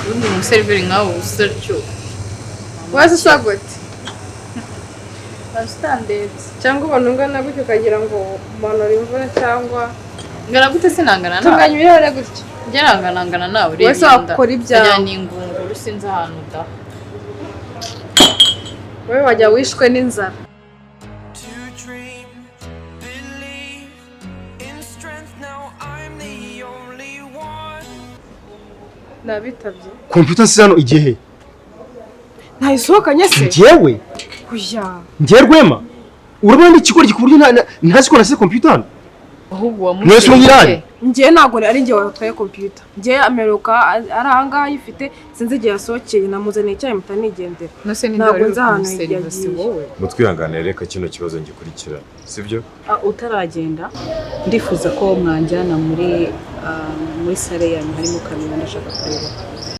Ubundi umuseriveri nkawe usa utyo. Waza usa gute? Utandebye. Cyangwa ubona ungana gutya ukagira ngo umanura imvura cyangwa Ngana gute? Sinangana nawe. Tunganya ibirahure gutya. Njye nangana nawe. Wowe se wakora ibyawe? Njya ni ingunguru, sinzi ahantu da. Wowe wajya wishwe n'inzara. To dream, believe in strength. Now I'm the only one. Nabitabye. Kompiyuta nsize hano igihe. Ntayisohokanye se? Njyewe? Oya. Njyewe Rwema, urabona ni ikigoryi ku buryo ntazi ko nasize kompiyuta hano? Ahubwo Mwese wamushyiriye. mwirare. Njyewe ntabwo ari njye watwaye kompiyuta. Njyewe ameruka ari ahangaha ayifite, sinzi igihe yasohokeye. Namuzaniye icyayi mpita nigendera. Nose ninde Ntabwo wari uri nzi ahantu kumuseriva, si yagiye. wowe? Mutwihanganire, reka kino kibazo ngikurikirana, sibyo? Ah, utaragenda, ndifuza ko mwanjyana muri salle yanyu harimo kamera, ndashaka kureba.